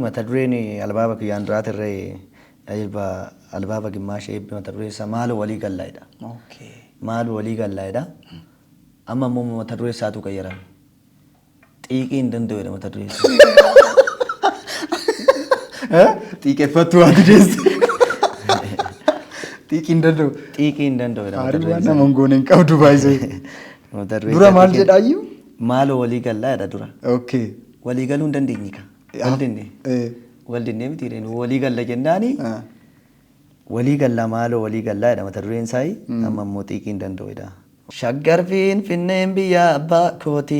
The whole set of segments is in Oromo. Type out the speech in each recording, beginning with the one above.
Mata dureen albaaba kiyyaan duraatirree albaaba gimmaashee eebbi mata dureen isaa maaloo walii gallaa jedha. Maaloo walii gallaa jedha. Amma immoo mata duree isaatu qayyarame. Xiiqii hin danda'u jedha mata dureen isaa. Xiiqeffattu waati deesse. Xiiqii hin danda'u. Xiiqii hin danda'u jedha mata Aarii dureen waan isaa. nama hin goone hin qabdu baay'isee. Mata dureen Dura isaa maal xiiqii- jedhaayyuu? Maaloo walii gallaa jedha dura. Okay. Walii galuu hin dandeenye ka. Wal dinne. Wal dinnee miti ree nu walii galla jennaani. Walii galla maaloo walii gallaa jedha mata dureen isaa amma immoo xiiqii hin danda'u jedha. Shaggar Finfinneen biyya abbaa kooti.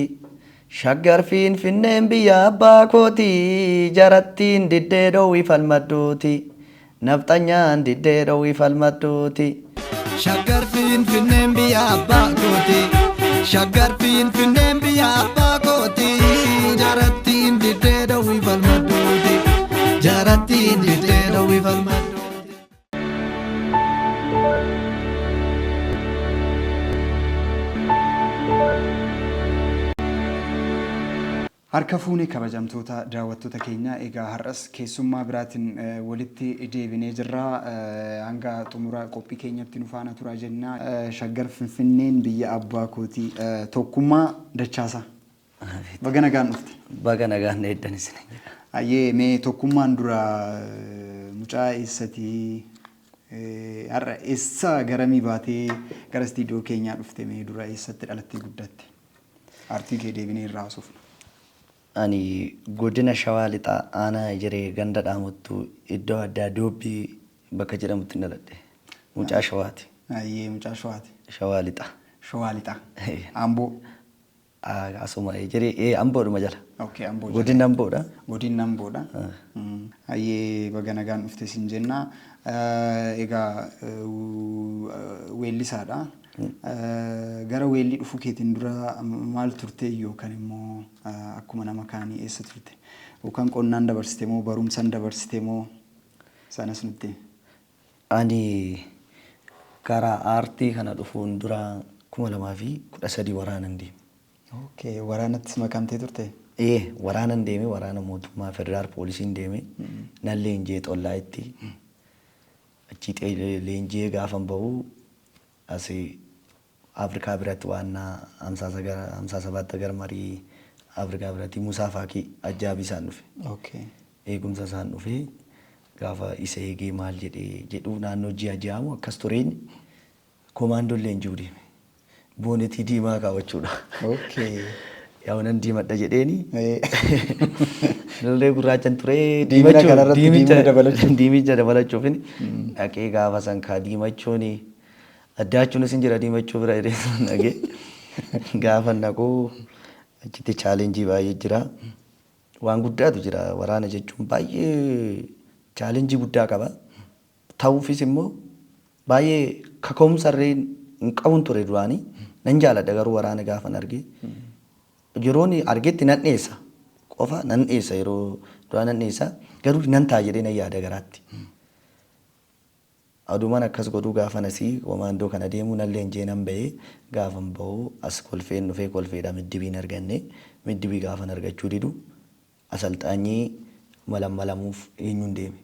Shaggar Finfinneen biyya abbaa kooti. Jarattiin diddee dhoowwi falmadhuuti. Nafxanyaan diddee dhoowwi falmadhuuti. Shaggar Finfinneen biyya abbaa kooti. Shaggar Finfinneen biyya abbaa kooti. Jarattiin diddee dhoowwi falmadhuuti. Jarattiin diddee dhoowwi falmadhuuti. Harka fuune kabajamtoota daawwattoota keenya, egaa har'as keessummaa biraatiin walitti deebinee jirra. Hanga xumura qophii keenyatti nu faana turaa jenna. Shaggar Finfinneen biyya abbaa kooti. Tokkummaa Dachaasaa. Baga nagaan dhufte. Baga nagaan eeddan isin jedha. Hayyee, mee Tokkummaan dura mucaa eessatii? Har'a eessa garamii baatee gara istiidiyoo keenyaa dhufte? Mee dura eessatti dhalattee guddatte? Aartii kee deebinee irraa haasofna. Ani godina Shawaa Lixaa, aanaa Ejeree, ganda Dhaamottuu, iddoo addaa Doobbii bakka jedhamutti dhaladhe. Mucaa Shawaati. Hayyee, mucaa Shawaati. Shawaa Lixaa. Shawaa Lixaa. Amboo. Asuma Ejeree, Amboodhuma jala. Okay, Amboo jala. Godina Amboodha. Godina Amboodha. Hayyee, baga nagaan dhufte sin jenna. Egaa weellisaadha. Gara weellii dhufuu keetiin dura maal turte, yookaan immoo akkuma nama kaanii eessa turte? Yookaan qonnaan dabarsite moo barumsaan dabarsite moo, sanas nutti himi. Ani karaa aartii kana dhufuun dura 2013 waraanan deeme. Okay, waraanattis makamtee turte? Ee, waraanan deeme, waraana mootummaa federaal poolisiin deeme. Nan leenji'ee Xollaayitti. Achii leenji'ee gaafan bahu asii Afrikaa biratti waan 57 gar marii Afrikaa biratti Musaa Faakii ajjaabii isaan dhufe. Eegumsa isaan dhufe, gaafa isa eegee maal jedhee jedhu naannoo ji'a ji'aamu akkas tureen komaandoon leenji'uu deeme. Boonetii diimaa kaawwachuudha. Yaa'u nan diimadha jedheeni. Lollee gurraachan ture. Diimina kanarratti diimina dabalachuuf. Diimicha dabalachuufin dhaqee gaafa san kaa diimachuuni addaachuunis hin jira, diimachuu bira jedhee dhaqee gaafa naquu achitti challenge baay'ee jira. Waan guddaatu jira, waraana jechuun baay'ee challenge guddaa qaba. Ta'uufis immoo baay'ee kaka'umsa illee hin qabun ture duraanii. Nan jaaladha garuu waraana gaafan arge. Yeroon argetti nan dheessa qofa, nan dheessa, yeroo duraa nan dheessa, garuu nan ta'a jedhee nan yaada garaatti. Adumaan akkas godhuu gaafan asii komaandoo kana deemu nan leenjee nan bahee, gaafan bahu as Kolfeen dhufee, Kolfeedha middibiin arganne. Middibii gaafan argachuu didu asalxaanyii malammalamuuf eenyuun deeme.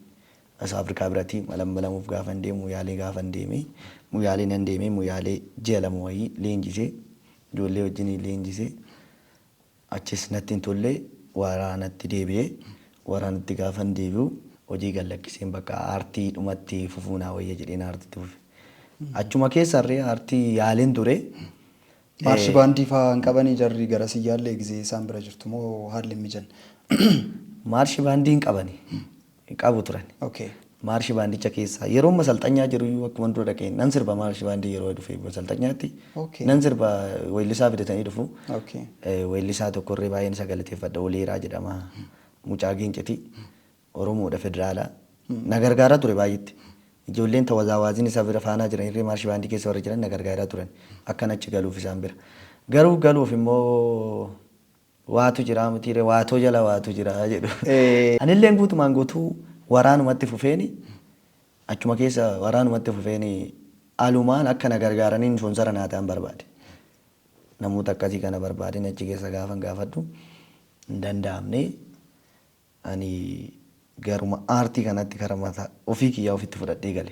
As Afrikaa biratti malammalamuuf gaafan deemu Muyaalee gaafan deeme, Muyaalee nan deeme, Muyaalee ji'a 2 wayii leenjisee, ijoollee wajjin leenjisee, achis natti hin tolle, waraanatti deebi'ee. Waraanatti gaafan deebi'u hojii gad lakkiseen bakka aartii dhumatti fufuu naa wayya jedheen aartitti fufe. Achuma keessarree aartii yaaleen ture. Maarshi baandii fa'aa hin qabanii jarri gara siyyaallee gizee isaan bira jirtu moo haalli hin mijanne? Maarshi baandii hin qabani. Qabu turan. Maarshi baandicha keessaa yeroo masalxanyaa jiru iyyuu akkuma dura dhaqee nan sirba, maarshi baandii yeroo dhufe masalxanyaatti nan sirba, weellisaa fidatanii dhufu. Weellisaa tokkorree baay'een isa galateeffadha, Oleeraa jedhama. Mucaa Giinciti. Oromoodha, federaalaa. Na gargaaraa ture baay'eetti. Ijoolleen tawazaawaaziin isa bira faanaa jiran irree maarshi baandii keessa warra jiran na gargaaraa turan. Akkan achi galuuf isaan bira. Garuu galuuf immoo waatu jira mitiire, waatoo jala waatu jira jedhu. Anilleen guutumaan guutuu waraanumatti fufeeni, achuma keessa waraanumatti fufeeni alumaan akka na gargaaraniin ispoonsara naa ta'an barbaade. Namoota akkasii kana barbaadeen achi keessa gaafan gaafadhu hin danda'amne. Ani garuma aartii kanatti kara mataa ofii kiyyaa ofitti fudhadhee gale.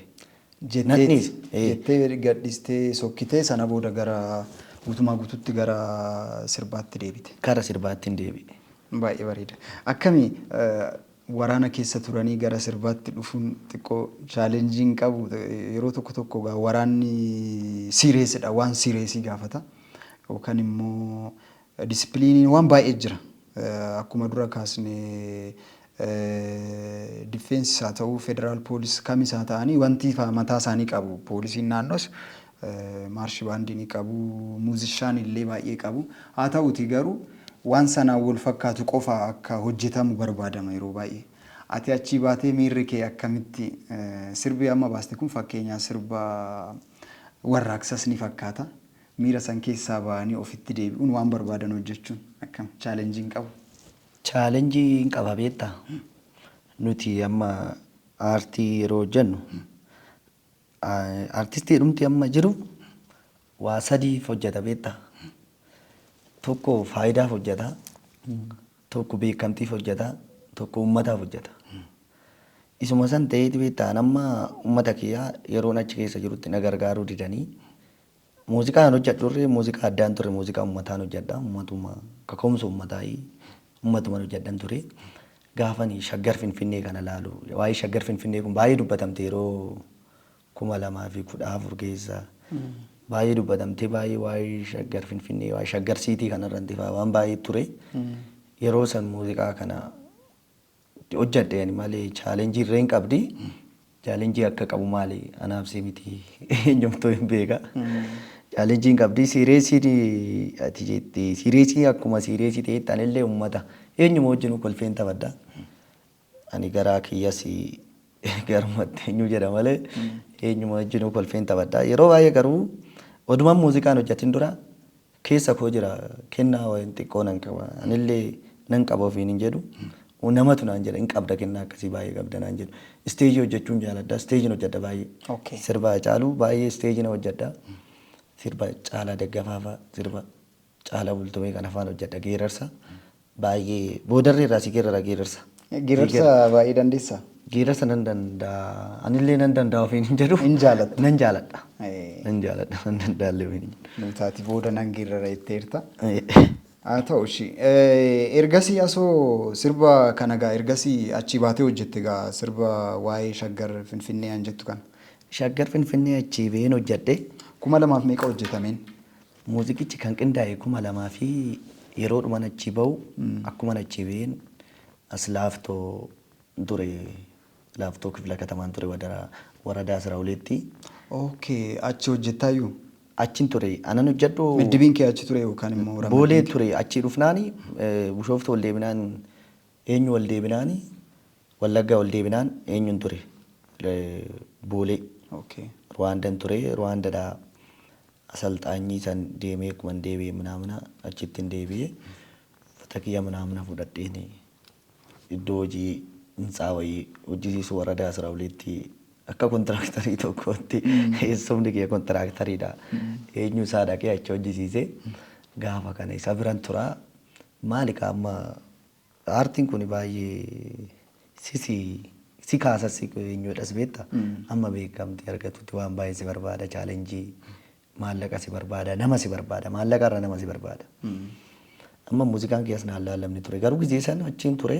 Nan dhiise. Jettee gadhiistee sokkitee sana booda gara guutumaa guututti gara sirbaatti deebite. Kara sirbaatti hin deebi'e. Baay'ee bareeda. Akkami waraana keessa turanii gara sirbaatti dhufuun xiqqoo challenge hin qabu? Yeroo tokko tokko waraanni seriousidha, waan serious gaafata. Yookaan immoo disciplineiin waan baay'ee jira. Akkuma dura kaasne, defenseis haa ta'u, federal police kamis haa ta'anii, wanti mataa isaanii qabu. Poolisiin naannoos maarshi baandii ni qabu, musician illee baay'ee qabu. Haa ta'uti garuu waan sanaan wal fakkaatu qofa akka hojjetamu barbaadama yeroo baay'ee. Ati achii baatee miirri kee akkamitti? Sirbi amma baaste kun fakkeenyaa sirba warraaqsas ni fakkaata. Miira san keessaa ba'anii ofitti deebi'uun waan barbaadan hojjechuun akkam, challenge hin qabu? Challenge hin qaba, beektaa? Nuti amma aartii yeroo hojjennu, aartistii dhumti amma jiru waa sadiif hojjeta, beektaa? Tokko faayidaaf hojjeta, tokko beekamtiif hojjeta, tokko uummataaf hojjeta. Isuma san ta'eeti, beektaa, amma uummata kiyyaa yeroon achi keessa jirutti na gargaaruu didanii. Muuziqaan hojjedhurree muuziqaa addaan ture, muuziqaa uummataan hojjedha. Uummatuma kaka'umsa uummataa uummatuma hojjedhan ture. Gaafani Shaggar Finfinnee kana laalu, waa'ee Shaggar Finfinnee kun baay'ee dubbatamte, yeroo 2014 keessa baay'ee dubbatamte, baay'ee waa'ee Shaggar Finfinnee, waa'ee Shaggar City kanarratti fa'aa waan baay'ee ture. Yeroo san muuziqaa kana hojjedhe ani malee challenge irree hin qabdi. Challenge akka qabu maali, anaaf si miti, eenyumtuu hin beeka. Challenge hin qabdi. Seriousiin ati jetti serious, akkuma serious ta'etti anillee uummata eenyuma wajjin kolfeen taphadha. Ani garaa kiyyas garumatti eenyu jedha malee eenyuma wajjin kolfeen taphadha. Yeroo baay'ee garuu odumaan muuziqaan hojjetin dura keessa koo jira, kennaa wayin xiqqoo nan qaba. Anillee nan qaba ofiin hin jedhu. Namatu naan jedha, hin qabda, kennaa akkasii baay'ee qabda naan jedhu. Stage hojjechuun jaaladha. Stageiin hojjedha baay'ee. Sirba Caaluu baay'ee stage na hojjedha. Sirba Caalaa Daggafaa fa'a, sirba Caalaa Bultumee kana afaan hojjedha, geerarsa. Baay'ee boodarree irraa si geerara, geerarsa. Geerarsa baay'ee dandeessaa? Geerarsa nan danda'a. Anillee nan danda'a ofiin hin jedhu. Hin jaalatta? Nan jaaladha. Nan jaaladha. Nan danda'allee ofiin hin jedhu. Nuutaati booda nan geerara jetteerta. Haa ta'u ishii. Ergasii asoo sirba kana gaa, ergasii achii baatee hojjette gaa sirba waa'ee Shaggar Finfinnee an jettu kana. Shaggar Finfinnee achii baheen hojjedhe. Kuma lamaaf meeqa hojjetameen? Muuziqichi kan qindaa'e 2000 fi yeroo dhuman achii bahu, akkuma achii baheen as Laaftoo ture, Laaftoo kifla katamaan ture, waradaa 12tti. Okay, achi hojjettaayyuu? Achin ture anan hojjedhu. Middibiin kee achi ture yookaan immoo Boolee ture. Achii dhufnaani Bishooftuu ol deebinaan, eenyu ol deebinaani, Wallaggaa ol deebinaan eenyuun ture, Boolee. Ruwaandan ture. Ruwaandadhaa asalxaanyii san deemee akkuma deebi'e minaamina achitti hin deebi'e, uffata kiyya minaamina fudhadheen iddoo hojii hintsaa wayii hojjisiisu waradaa 12tti akka kontiraaktarii tokkootti, eessumni kiyya kontiraakteriidha. Eenyu isaa dhaqee achi hojjisiise, gaafa kana isa biran tura. Maali ka amma aartiin kun baay'ee sisi si kaasas eenyuudhas, beekta, amma beekamtii argatutti waan baay'ee si barbaada, challenge, maallaqa si barbaada, nama si barbaada, maallaqa irra nama si barbaada. Amma muuziqaan kiyyas naan laallamni ture, garuu gizee sana achiin ture,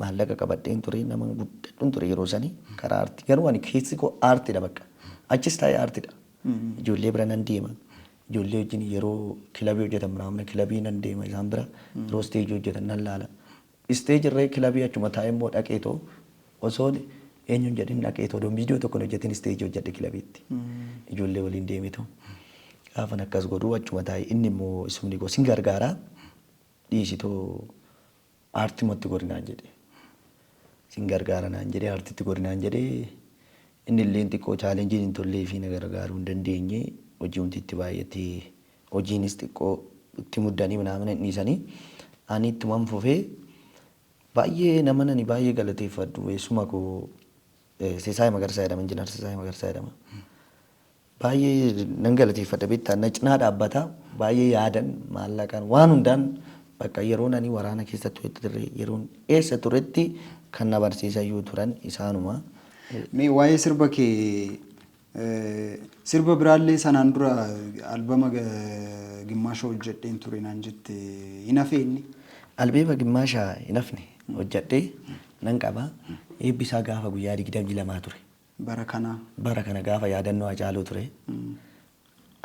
maallaqa qabadheen ture, nama guddadhuun ture yeroo sanii karaa aartii. Garuu ani keessi koo aartiidha, bakka achis taa'ee aartiidha. Ijoollee bira nan deema. Ijoollee wajjin yeroo kilabii hojjetan muraamna kilabii nan deema isaan bira, yeroo stage hojjetan nan laala. Stage irree kilabii achuma taa'ee immoo dhaqeetoo osoo eenyuun jedhin dhaqeetoo doon viidiyoo tokko hin hojjetin stage hojjedhe kilabiitti. Ijoollee waliin deemetoo. Gaafan akkas godhuu achuma taa'ee, inni immoo isumni koo sin gargaaraa, dhiisitoo aartimatti godhinaan jedhe. Sin gargaara naan jedhee, aartitti godhinaan jedhee, inni illee xiqqoo challengeiin hin tollee fi na gargaaruu hin dandeenye. Hojii wanti itti baay'atee, hojiinis xiqqoo itti muddanii minaamina hin dhiisanii, ani ittuman fufee. Baay'ee nama nani baay'ee galateeffadhu eessuma koo Seesaay Magarsaa jedhama, Injiinar Seesaay Magarsaa jedhama. Baay'ee nan galateeffadha, beektaa, na cinaa dhaabbata. Baay'ee yaadan, maallaqaan, waan hundaan bakka yeroon ani waraana keessa ture, yeroon eessa turetti kan na barsiisayyuu turan isaanuma. Mee waa'ee sirba kee, sirba biraallee sanaan dura albama gimmaasha hojjedheen ture naan jette, hin hafee inni? Albeema gimmaasha hin hafne, hojjedhee nan qaba. Eebbi isaa gaafa guyyaa 22 ture. Bara kanaa. Bara kana gaafa yaadannoo Hacaaluu ture.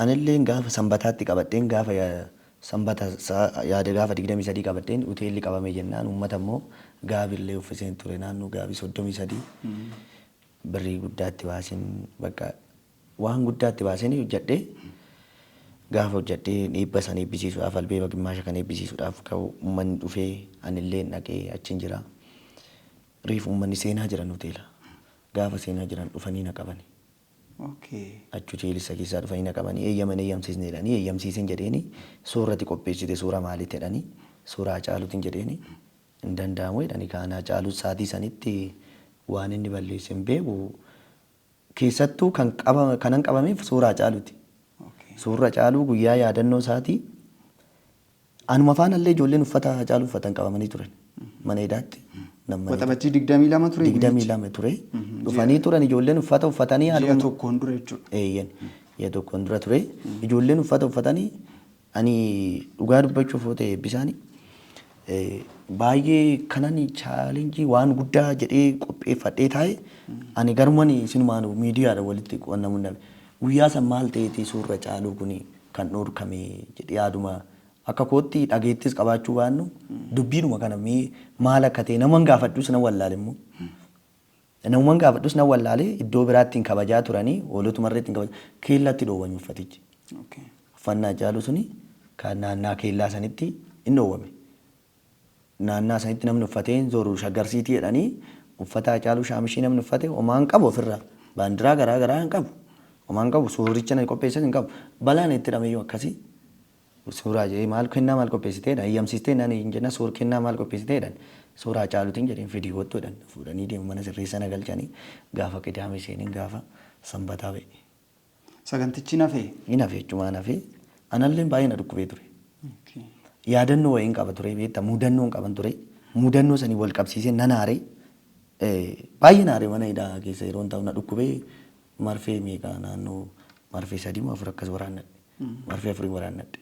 Anillee gaafa sanbataatti qabadheen, gaafa sanbata yaada gaafa 23 qabadheen hoteelli qabame jennaan, uummata immoo gaabillee uffiseen ture, naannoo gaabii 33 birrii guddaatti baaseen, bakka waan guddaatti baaseen hojjedhee. Gaafa hojjedhee eebba sana eebbisiisuudhaaf, albeema gimmaasha kan eebbisiisuudhaaf ka'u, uummanni dhufee, anillee dhaqee achiin jira. Reefu uummanni seenaa jiran hoteela. Gaafa seenaa jiran dhufanii na qabani. Achi hoteelissa keessaa dhufanii na qabanii, eeyyaman eeyyamsiisne jedhanii, eeyyamsiisin jedheeni, suurati qopheessite suura maaliiti jedhanii, suura Hacaaluutiin jedheeni, hin danda'amu jedhanii. Kaan Hacaaluu sa'aatii sanitti waan inni balleesse hin beeku, keessattuu kan kanan qabameef suura Hacaaluuti. Suurri Hacaaluu guyyaa yaadannoo isaatii anuma faanallee ijoolleen uffata Hacaaluu uffatan qabamanii turan mana hidhaatti. Waxabajjii 22 ture. 22 ture. Dhufanii turan ijoolleen uffata uffatanii. Ji'a tokkoon dura jechuudha. Eeyyan, ji'a tokkoon dura ture. Ijoolleen uffata uffatanii, ani dhugaa dubbachuuf yoo ta'e eebbisaani baay'ee kanan challenge waan guddaa jedhee qopheeffadhee taa'e, ani garuman isinumaan miidiyaadha walitti quunnamuun dhabe. Guyyaa san maal ta'eeti suurri Hacaaluu kun kan dhorkame jedhee yaaduma akka kootti dhageettis qabaachuu baannu, dubbiidhuma kana mee maal akka ta'e naman gaafadhus nan wallaale immoo. Namuman gaafadhus nan wallaale. Iddoo biraatti hin kabajaa turanii, hoolotumarra ittiin kabajaa, keellatti dhoowwame uffatichi. Uffannaa Hacaaluu suni kan naannaa keellaa sanitti hin dhoowwame. Naannaa sanitti namni uffatee hin zoru Shaggar Siitii jedhanii, uffata Hacaaluu shaamishii namni uffate homaa hin qabu ofirraa. Baandiraa garaa garaa hin qabu. Homaa hin qabu. Suuricha na qopheessan hin qabu. Balaan itti hidhameyyuu akkasii. Suuraa jedhee maal kennaa maal qopheessiteedha? Eeyyamsiistee naan hin jenna, suur kennaa maal qopheessiteedha? Suuraa Hacaaluutiin jedheen, fidii kottu jedhan. Fuudhanii deemu, mana sirreessa na galchanii, gaafa qidaame seeneen gaafa sanbataa ba'e. Sagantichi nafee? Hin hafe, jechumaan hafe. Anallee baay'ee na dhukkubee ture. Yaadannoo wayiin qaba ture, beektaa, mudannoo hin qaban ture. Mudannoo sanii wal qabsiisee nan aare. Baay'ee na aare. Mana hidhaa keessa yeroo ta'u na dhukkubee, marfee meeqa, naannoo marfee sadii moo afur akkas waraannadhe. Marfee afurii waraannadhe.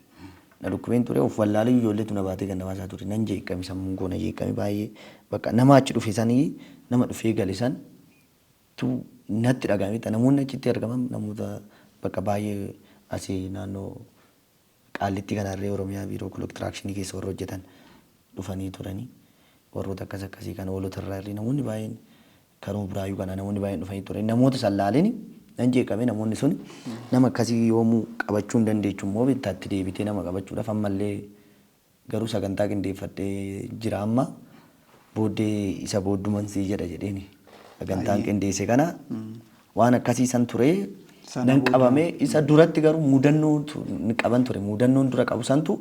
Na dhukkubeen ture, of wallaalee ijoolleetu na baatee ganda baasaa ture. Nan jeeqame, sammuun koo na jeeqame baay'ee. Bakka nama achi dhufe sanii, nama dhufee gale san tu natti dhagahame. Namoonni achitti argaman namoota bakka baay'ee asii naannoo Qaallitti kanarree Oromiyaa biiroo kontirakshinii keessa warra hojjetan dhufanii turanii, warroota akkas akkasii kan hoolota irraa illee namoonni baay'een, karuma biraayyuu kana namoonni baay'een dhufanii turan. Namoota san laalini nan jeeqame. Namoonni sun nama akkasii yoomuu qabachuu hin dandeechu immoo bittaatti deebitee nama qabachuudhaaf. Ammallee garuu sagantaa qindeeffadhee jira, amma booddee isa boodduman sii jedha jedheeni. Sagantaan qindeesse kana waan akkasii san ture. Nan qabame. Isa duratti garuu mudannoo qaban ture, mudannoon dura qabu santu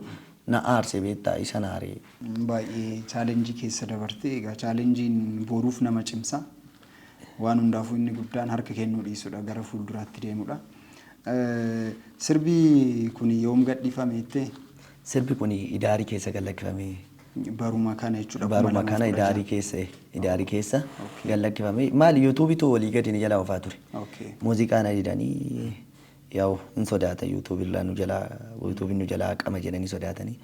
na aarse, beektaa, isa na aare. Baay'ee challenge keessa dabarte. Egaa challengeiin boruuf nama cimsa. Waan hundaafuu inni guddaan harka kennuu dhiisudha, gara fuulduraatti deemudha. Sirbi kun yoom gadhiifame jettee? Sirbi kun idaarii keessa gad lakkifame. Baruma kana jechuudha. Baruma kana idaarii keessa gad lakkifame. Maali, YouTubeitu walii gadi ni jalaa oofaa ture. Muuziqaa na didanii, yaa'u hin sodaata, YouTubeirraa nu jalaa, YouTubeiin nu jalaa qama jedhanii sodaatanii.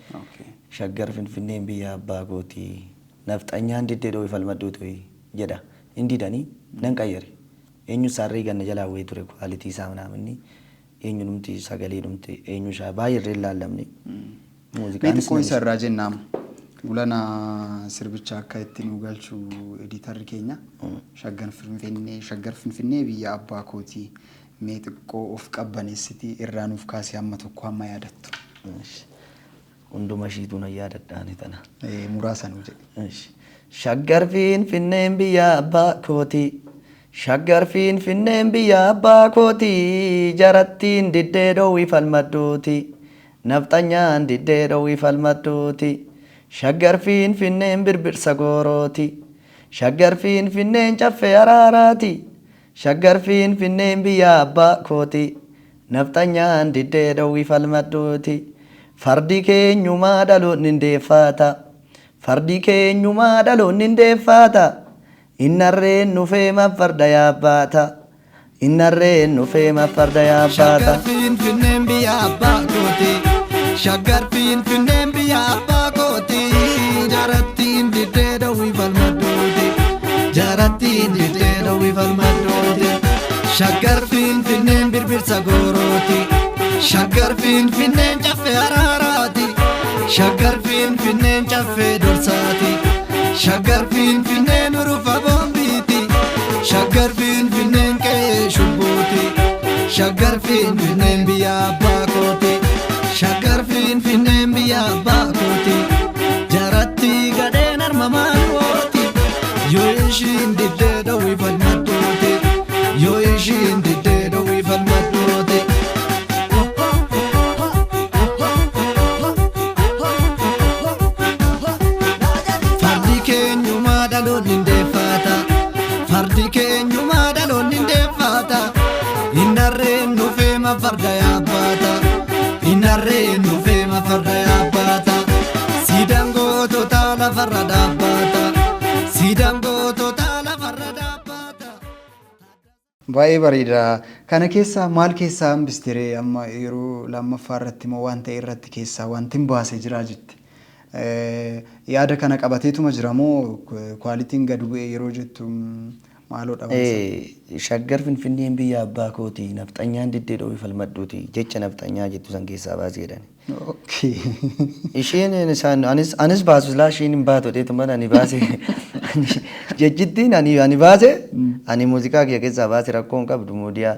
Shaggar Finfinneen biyya abbaa kootii, nafxanyaan diddee dhoowi falmadhuutu jedha. Hin didanii, nan qayyare. Eenyu isaarree ganna jalaa wayii ture, quality isaa minaaminni eenyu dhumti, sagalee dhumti eenyu isaa baay'ee irree laallamne. Mee xiqqoo isa irraa jennaam. Gulana sirbicha akka itti nu galchu editorri keenya. Shaggar Finfinnee, Shaggar Finfinnee biyya abbaa kootii. Mee xiqqoo of qabbaneessiti irraa nuuf kaasee hamma tokko hamma yaadattu. Hunduma ishiitu nan yaadadhaani tana. Muraasa nuu jedhe. Shaggar Finfinneen biyya abbaa kootii. Shaggar Finfinneen biyya abbaa kootii. Jarattiin diddee dhoowwi falmadhuuti. Nafxanyaan diddee dhoowwi falmadhuuti. Shaggar Finfinneen birbirsa goorooti. Shaggar Finfinneen caffee araaraati. Shaggar Finfinneen biyya abbaa kooti. Nafxanyaan diddee dhoowwi falmadhuuti. Fardi keenyumaa dhaloonni hin deeffata. Fardi keenyumaa dhaloonni hin deeffata. Innarreen nufee ma farda yaabbaata. Innarreen nufee ma farda yaabbaata. Shaggar Finfinneen biyya abbaa kooti. Shaggar Finfinneen biyya abbaa kooti. Jarattiin diddee dhowwii falmadduuti. Jarattiin diddee dhowwii falmadduuti. Shaggar Finfinneen birbirsa goorooti. Shaggar Finfinneen caffee araaraati. Shaggar Finfinneen caffee dorsaati. Shaggar Finfinneen urufa boombiiti. Shaggar Finfinneen qe'ee shubbooti. Shaggar Finfinneen biyya abbaa kooti. Shaggar Finfinneen biyya abbaa kooti. Jaratti gadheen harmamaan wooti. Yoo ishiin diddee dhowwii falmadduuti. Yoo ishiin diddee dhowwii falmadduuti. Fardi keenyumaa dhaloonni hin deeffata. Fardi keenyumaa dhaloonni hin deeffata. Innarreen nufee ma farda yaabbaata. Innarreen nufee ma farda yaabbaata. Siidaan gootota lafarra dhaabbata. Siidaan gootota lafarra dhaabbata. Baay'ee bareeda. Kana keessaa maal keessaa hambiste amma yeroo lammaffaa irratti moo waan ta'e irratti keessaa wanti hin baase jira jette. Yaada kana qabateetuma jira moo qualityn gad bu'e yeroo jettu maaloodha waan sana? Shaggar Finfinneen biyya abbaa kooti nafxanyaan diddee dhowwii falmadhuuti jecha nafxanyaa jettu san keessaa baasee jedhani. Isheen isaan anis baasu silaa isheen hin baatu jedheetuma ani baase jechittiin ani baase ani muuziqaa kiyya keessaa baase rakkoo hin qabdu muudiyaa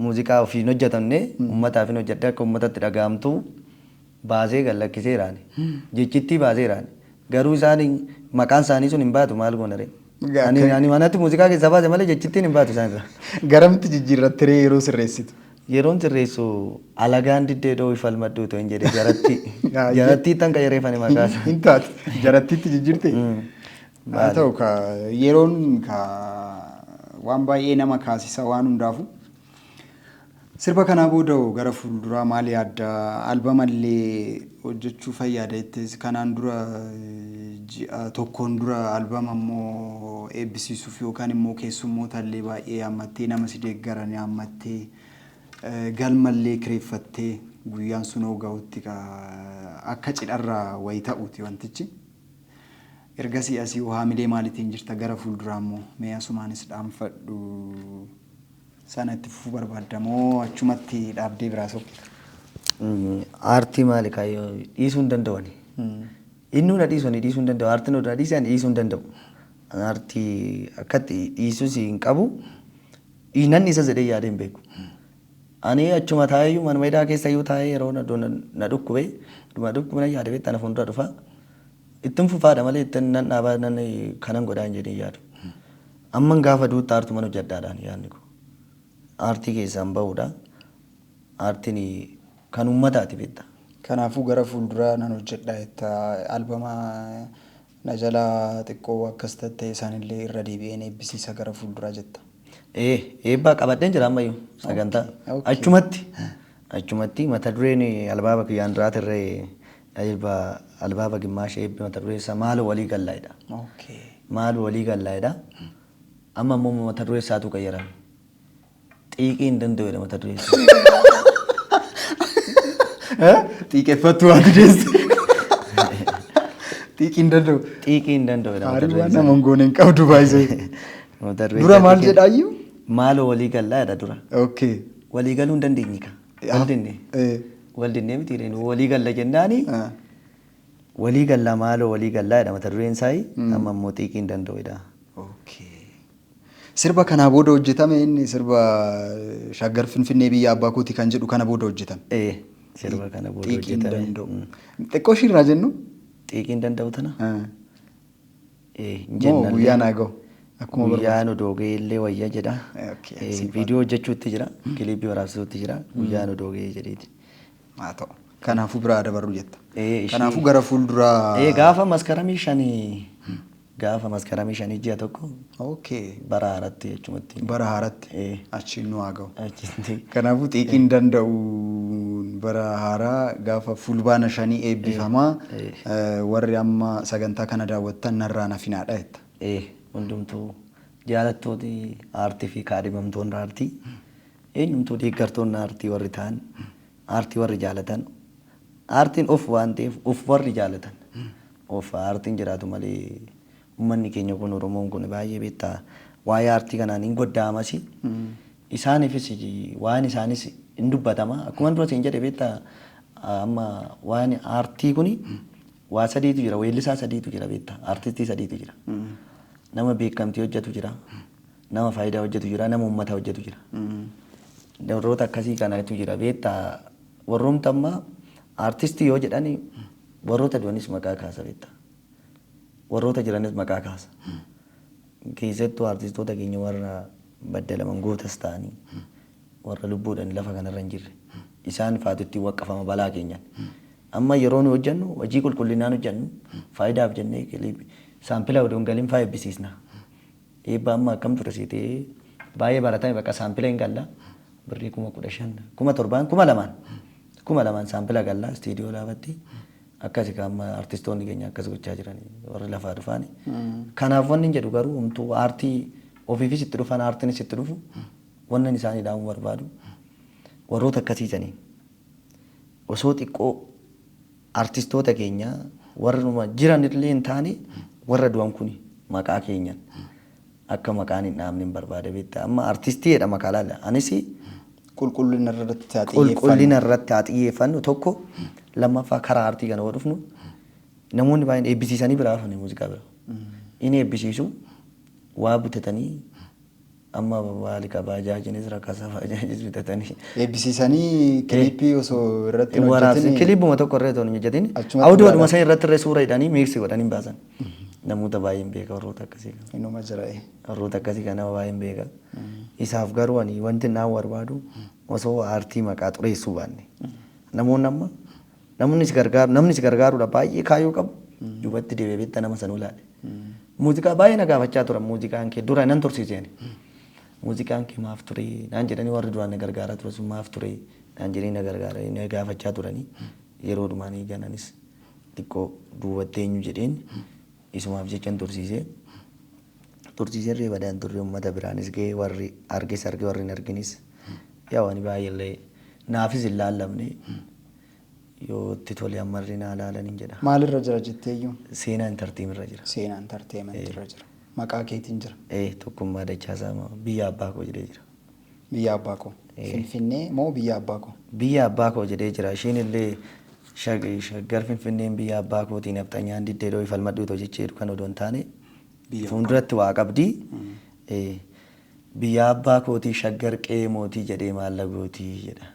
muuziqaa ofiin hojjetamne uummataaf hin hojjedhe akka uummatatti dhaga'amtu baasee gad lakkiseeraani. Jechittii baaseeraani. Garuu isaan maqaan isaanii sun hin baatu maal goona ree? Ani manatti muuziqaa keessaa baase malee jechittiin hin baatu isaan irraa. Garamti jijjiirratte ree yeroo sirreessitu? Yeroon sirreessu alagaan diddee dhowwii falmadhu otoo hin jedhe jaratti. Jarattii tan qayyareeffame maqaa isaa. Hin taate. Jarattiitti jijjiirte? Haa ta'u ka yeroon ka waan baay'ee nama kaasisa waan hundaafu. Sirba kanaa booda hoo gara fuulduraa maal yaadda? Albamallee hojjechuu fayyaada jettees kanaan dura ji'a tokkoon dura albama immoo eebbisiisuuf yookaan immoo keessummoota illee baay'ee yaammattee nama si deeggaran yaammattee galmallee kireeffattee guyyaan sun hoo gahutti akka cidharraa wayi ta'uuti wantichi. Ergasii asii hoo haamilee maaliitiin jirta gara fuulduraa immoo mee asumaanis dhaamfadhu. Sana itti fufuu barbaadda moo achumatti dhaabdee biraa soqxita? Aartii maali kaayyoo dhiisuu hin danda'u ani. Innuu na dhiisu ani dhiisuu hin danda'u. Aartiin oduu na dhiise ani dhiisuu hin danda'u. Aartii akkatti dhiisuus hin qabu. Nan dhiisas jedhee yaadee hin beeku. Ani achuma taa'eyyuu manuma hidhaa keessa iyyuu taa'ee yeroo na dhukkube dhuma dhukkube nan yaada beektaa na fuuldura dhufa. Ittin fufaadha malee ittin nan dhaabaa nan kanan godhaa hin jedhee yaadu. Amman gaafa du'utti aartuman hojjedhaadhaan yaadni koo. Aartii keessaan bahuudha. Aartiin kan uummataati beektaa. Kanaafuu gara fuulduraa nan hojjedha jetta. Albama na jalaa xiqqoo akkas ta'e isaanillee irra deebi'een eebbisiisa gara fuulduraa jetta. Ee eebbaa qabadheen jira ammayyuu sagantaa. Achumatti achumatti mata dureen albaaba kiyyaan duraatirree albaaba gimmaasha eebbi mata dureen isaa maaloo walii gallaa'edha. Maal walii gallaa'edha. Amma immoo mata duree isaatu qayyarame. Xiiqii hin danda'u mata duree isaa. Xiiqeffattu waati deesse. Xiiqii hin danda'u. Xiiqii hin danda'u mata Aarii dureen waan isaa. nama hin goone hin qabdu baay'isee. Mata duree Dura isaa maal xiiqii- jedhaayyuu? Maaloo walii gallaa'edha dura. Walii galuu hin dandeenye ka. Wal dinne. Wal dinnee miti reen walii galla jennaani. Walii gallaa maaloo walii gallaa jedha mata dureen isaa amma immoo xiiqii hin danda'u jedha. Sirba kanaa booda hojjetame inni sirba Shaggar Finfinnee biyya abbaa kooti kan jedhu kana booda hojjetame. Ee sirba kana booda Xiiqii hin hojjetame. danda'u. Xiqqoo ishiirraa jennu? Xiiqii hin danda'u tana? Ee hin Moo jennallee. guyyaan haa ga'u? Akkuma barbaadu. Guyyaan odoo ga'e illee wayya jedha. Siif haa Viidiyoo hojjechuutti jira. Kiliippii waraabsisuutti jira. Guyyaan odoo ga'e jedheeti. Haa ta'u. Kanaafuu biraa dabarru jetta. Ee, ishii- Kanaafuu gara fuulduraa. Ee gaafa maskaramii shanii gaafa maskaramii shanii ji'a tokko bara haaratti jechumatti. Bara haaratti. Ee. Achiin nu haa ga'u. Achitti. Kanaafuu xiiqiin danda'u Bara haaraa gaafa Fulbaana 5 eebbifamaa. Warri amma sagantaa kana daawwattan narraa nafinaadha jetta. Hundumtuu jaalattooti aartii fi kaadhimamtoonni aartii, eenyumtuu deeggartoonni aartii warri ta'an, aartii warri jaalatan, aartiin of waan ta'eef of warri jaalatan, of aartiin jiraatu malee uummanni keenya kun, Oromoon kun baay'ee beektaa, waa'ee aartii kanaan hin goddaamasi. Isaaniifis waan isaanis hin dubbatama. Akkuma dura siin jedhe beektaa, amma waan aartii kuni waa sadiitu jira, weellisaa sadiitu jira beektaa, aartistii sadiitu jira. Nama beekamtii hojjetu jira, nama faayidaa hojjetu jira, nama uummata hojjetu jira. Warroota akkasii kanatu jira beektaa. Warroomta amma aartistii yoo jedhani warroota du'anis maqaa kaasa beektaa. Warroota jiranis maqaa kaasa. Keessattuu aartistoota keenya warra baddalaman gootas ta'anii warra lubbuudhaan lafa kanarra hin jirre, isaan faatu ittiin waqqafama balaa keenyaan. Amma yeroo nu hojjennu hojii qulqullinaan hojjennu, faayidaaf jennee saampila odoo hin galin faa eebbisiisna. Eebba amma akkam ture seetee, baay'ee baratame, bakka saampila hin galla, birrii 15,000, 7,000, 2,000 2,000 saampila galla istiidiyoo laafatti. Akkasi amma artistoonni keenya akkas gochaa jiran warri lafaa dhufaani. Kanaaf wanni hin jedhu garuu homtuu aartii ofiifis itti dhufan, aartiinis itti dhufu, wannan isaanii dhaamuu barbaadu, warroota akkasiisanii osoo xiqqoo artistoota keenya warra jiran illee hin taane, warra du'an kun maqaa keenyan akka maqaan hin dhaamne hin barbaada beektaa. Amma artistii jedha maqaa laala anis. Qulqullina irratti haa xiyyeeffannu. Qulqullina irratti haa xiyyeeffannu tokko. Lammaffaa, karaa aartii kana yoo dhufnu namoonni baay'een eebbisiisanii biraa hafani. Muuziqaa bira inni eebbisiisu waa bitatanii, amma baali qabaajaajines rakasa baajaajis bitatanii. Eebbisiisanii kiliippii osoo irratti hin waraabsi hojjetin kiliippuma tokko irra otoo hin hojjetin achumatti audiodhuma biraa san irratti illee suura hidhanii mix godhanii baasan. Namoota baay'een beeka warroota akkasii kana. Inuma jira. Warroota akkasii kana baay'een beeka. Isaaf garuu ani wanti naan barbaadu osoo aartii maqaa xureessuu baanne. Namoonni amma namni si gargaaru, namni si gargaaruudha baay'ee kaayyoo qabu, duubatti deebi'ee beektaa nama sanuu ilaale. Muuziqaa baay'ee na gaafachaa turan, muuziqaan kee dura nan tursiise ani. Muuziqaan kee maaf ture naan jedhanii, warri duraan na gargaaraa ture sun maaf ture naan jedhanii na gargaaranii na gaafachaa turanii, yeroo dhumaanii gananis xiqqoo duubatti eenyu jedheen isumaaf jechan tursiise. Tursiisee illee badaan turre, uummata biraanis ga'ee, warri arges arge, warri hin arginis yaa waan baay'eellee naafis hin laallamne, yoo itti tole ammarri naa laalan hin jedha. Maalirra jira jetteeyyuu? Seenaa Entertainment irra jira. Seenaa Entertainment irra jira. Maqaa keetiin jira. Tokkummaa Dachaasaa Biyya Abbaa Koo jedhee jira. Biyya Abbaa Koo. Finfinnee moo Biyya Abbaa Koo? Biyya Abbaa Koo jedhee jira. Isheen illee Shaggar Finfinneen biyya abbaa kootiin nafxanyaan diddee dhooyi falmadhu itoo jecheeru kan odoo hin taane fuulduratti waa qabdi. Biyya abbaa kootii Shaggar qe'ee mootii jedhee maallagootii jedha.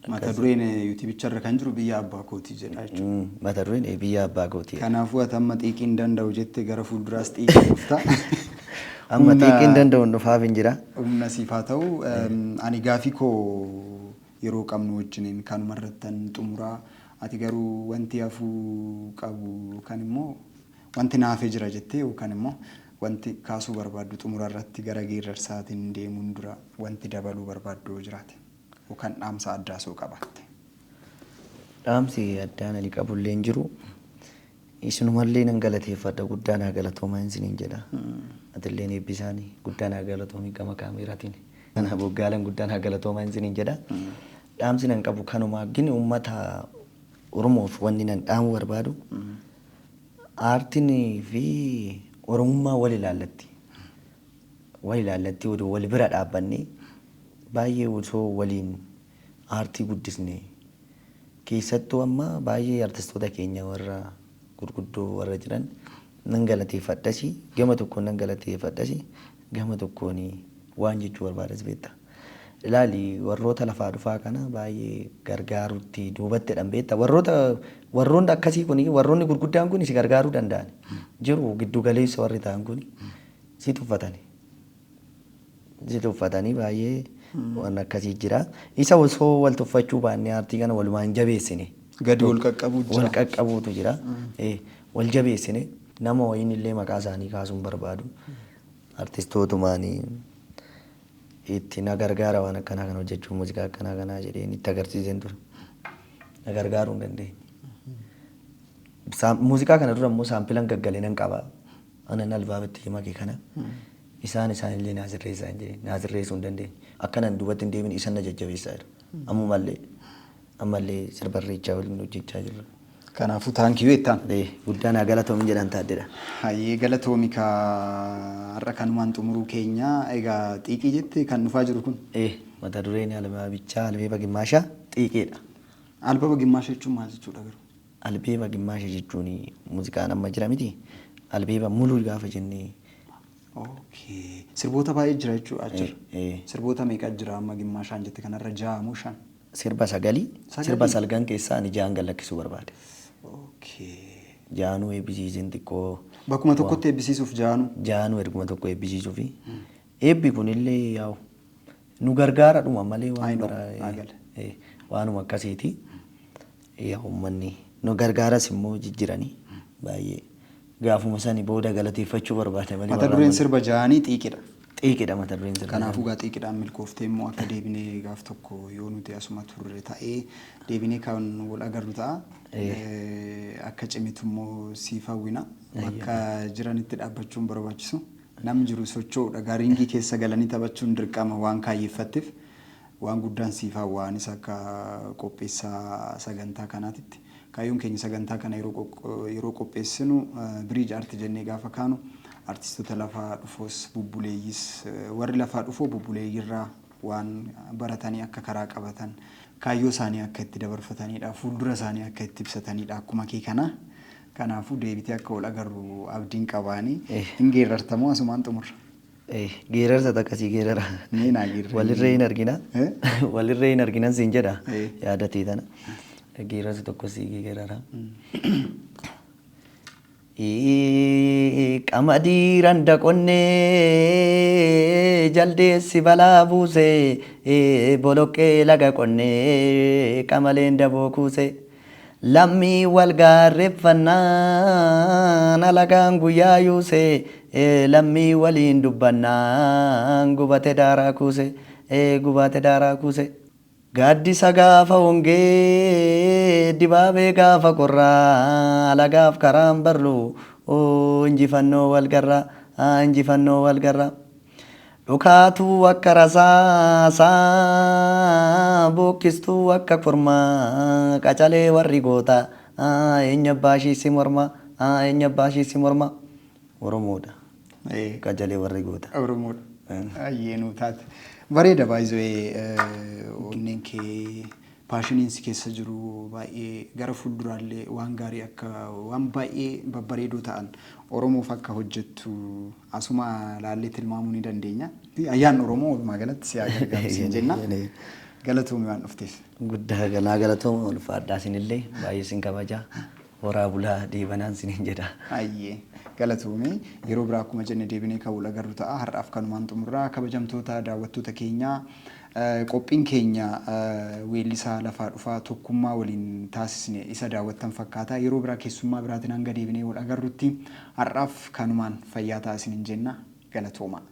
Mata dureen yuutuubicharra kan jiru Biyya Abbaa Kootii jedha jechuudha. Mata dureen Biyya Abbaa Kootii. Kanaafuu ati amma xiiqiin danda'u jette, gara fuulduraas xiiqiin dhufta. Amma xiiqiin danda'uun dhufaaf hin jira. Humna siif haa ta'u. Ani gaafii koo yeroo qabnu wajjiniin kanuma irrattan xumuraa. Ati garuu wanti hafuu qabu yookaan immoo wanti naafee jira jettee yookaan immoo wanti kaasuu barbaaddu, xumura irratti gara geerarsaatiin deemuun dura wanti dabaluu barbaaddu yoo jiraate yookaan dhaamsa addaa soo qabaatte. Dhaamsi addaan ani qabullee hin jiru. Isinumallee nan galateeffadha, guddaa naa galatoomaa isiniin jedha. Atilleen eebbisaanii guddaa naa galatoomii, gama kaameeraatiin. Kana boggaalan guddaa naa galatoomaa isiniin jedha. Dhaamsi nan qabu kanuma gini, uummata Oromoof wanni nan dhaamuu barbaadu, aartiin fi Oromummaa wal ilaallatti. Wal ilaallatti, odoo wal bira dhaabbannee baay'ee osoo waliin aartii guddisne, keessattuu amma baay'ee artistoota keenya warra gurguddoo warra jiran nan galateeffadhasi, gama tokkoon nan galateeffadhasi, gama tokkoon waan jechuu barbaadas beekta. Ilaali, warroota lafaa dhufaa kana baay'ee gargaarutti duubatti jedhan beekta. Warroota warroonni akkasii kun, warroonni gurguddaan kun si gargaaruu danda'an jiru, giddu galeessa warri ta'an kun si tuffatani. Si tuffatanii baay'ee waan akkasii jira. Isa osoo wal tuffachuu baannee aartii kana walumaan jabeessine. Gadi wal qaqqabuu jira. Wal qaqqabuutu jira. Wal jabeessine, nama wayiin illee maqaa isaanii kaasuun barbaadu. Artistootumaan Itti na gargaara waan akkanaa kana hojjechuun muuziqaa akkanaa kanaa jedheen itti agarsiiseen ture. Na gargaaruu hin dandeenye. Muuziqaa kana dura immoo saampilan gaggalee nan qaba. Anan albaabatti make kana. Isaan isaanillee naa sirreessaa hin jedheen. Naa sirreessuu hin dandeenye. Akkanan duubatti hin deebine isan na jajjabeessaa jira. Ammumallee ammallee sirba irreechaa waliin hojjechaa jirra. Kanaafuu thank you jettaan. Guddaa naa galatoomi jedhan taaddedha. Hayyee, galatoomi ka har'a kanumaan xumuruu keenya. Egaa xiiqii jette kan dhufaa jiru kun. Mata dureen albaabichaa Albeeba Gimmaashaa xiiqiidha. Albeeba Gimmaashaa jechuun maal jechuudha garuu? Albeeba Gimmaashaa jechuun muuziqaan amma jira miti. Albeeba muluu gaafa jennee. Okay. Sirboota baay'ee jira jechuudha achirra. Sirboota meeqa jira amma Gimmaashaan jette kanarra, ja'a moo shan? Sirba sagalii. Sagalii? Sirba salgan keessaa ani ja'an gad lakkisuu barbaade. Ja'anuu eebbisiisin xiqqoo. Bakkuma tokkotti eebbisiisuuf ja'anuu. Ja'anuu erguma tokko eebbisiisuu fi eebbi kunillee yaa'u nu gargaara dhuma malee waan I know, biraa naa gala. Waanuma akkasiiti. Yaa uummanni nu gargaaras immoo jijjiiranii baay'ee gaafuma sani booda galateeffachuu barbaade malee. Mata dureen sirba ja'anii xiiqidha. Xiiqidha mata dureen sirba. Kanaafuu gaa xiiqidhaan milkooftee immoo akka deebinee gaaf tokko yoo nuti asuma turre ta'ee deebinee kan wal agarru ta'a. Akka cimitu immoo siif hawwina. Bakka jiranitti dhaabbachuun barbaachisu. Namni jiru socho'uudha. Gaaringii keessa galanii taphachuun dirqama waan kaayyeeffatteef waan guddaan siif hawwa. Anis akka qopheessaa sagantaa kanaatitti. Kaayyoon keenya sagantaa kana yeroo qopheessinu, Bridge Art jennee gaafa kaanu, artistoota lafaa dhufoos bubbuleeyyis, warri lafaa dhufoo bubbuleeyyiirraa waan baratanii akka karaa qabatan, kaayyoo isaanii akka itti dabarfatanidha, fuuldura isaanii akka itti ibsatanidha akkuma kee kana. Kanaafuu deebitee akka wal agarru abdiin qabaanii. Hin geerrartamoo asumaan xumurra? Geerarsa takkasii geerara. Mee naa geerrari. Walirree hin argina. Walirree hin arginan siin jedha. Yaadatee tana. Geerarsa tokko sii geerara. Qamadii randa qonnee jaldeessi balaa buuse, boloqqee laga qonnee qamaleen daboo kuuse. Lammii wal gaarreeffannaan alagaan guyyaa yuuse, lammii waliin dubbannaan gubate daaraa kuuse, gubate daaraa kuuse. Gaaddisa gaafa hongee, dibaabee gaafa qorraa, alagaaf karaan barru, injifannoo wal garraa, injifannoo wal garraa. Dhukaatuu akka rasaasaa, bookkistuu akka kormaa, qacalee warri goota, eenyu abbaa ishii si morma, eenyu abbaa ishii si morma. Oromoodha. Qacalee warri goota. Oromoodha. Ayyee, nuu taate. Bareeda baay'ee, onneen kee, passioniin si keessa jiru baay'ee gara fuulduraallee waan gaarii akka waan baay'ee babbareedoo ta'an Oromoof akka hojjettu asuma laallee tilmaamuu ni dandeenya. Ayyaan Oromoo walumaa galatti si haa gargaaru siin jenna. Galatoomii waan dhufteef. Guddaa galaa galatooma, ulfaadhaa isinillee baay'ee isin kabajaa. Horaa bulaa deebanaan isiniin jedha. Ayyee, galatoomii, yeroo biraa akkuma jenne deebinee kan wal agarru ta'a. Har'aaf kanumaan xumurraa. Kabajamtoota daawwattoota keenyaa, qophiin keenya weellisaa lafaa dhufaa Tokkummaa waliin taasisne isa daawwattan fakkaata. Yeroo biraa keessummaa biraatiin hanga deebinee wal agarrutti har'aaf kanumaan fayyaa ta'a isiniin jenna. Galatooma.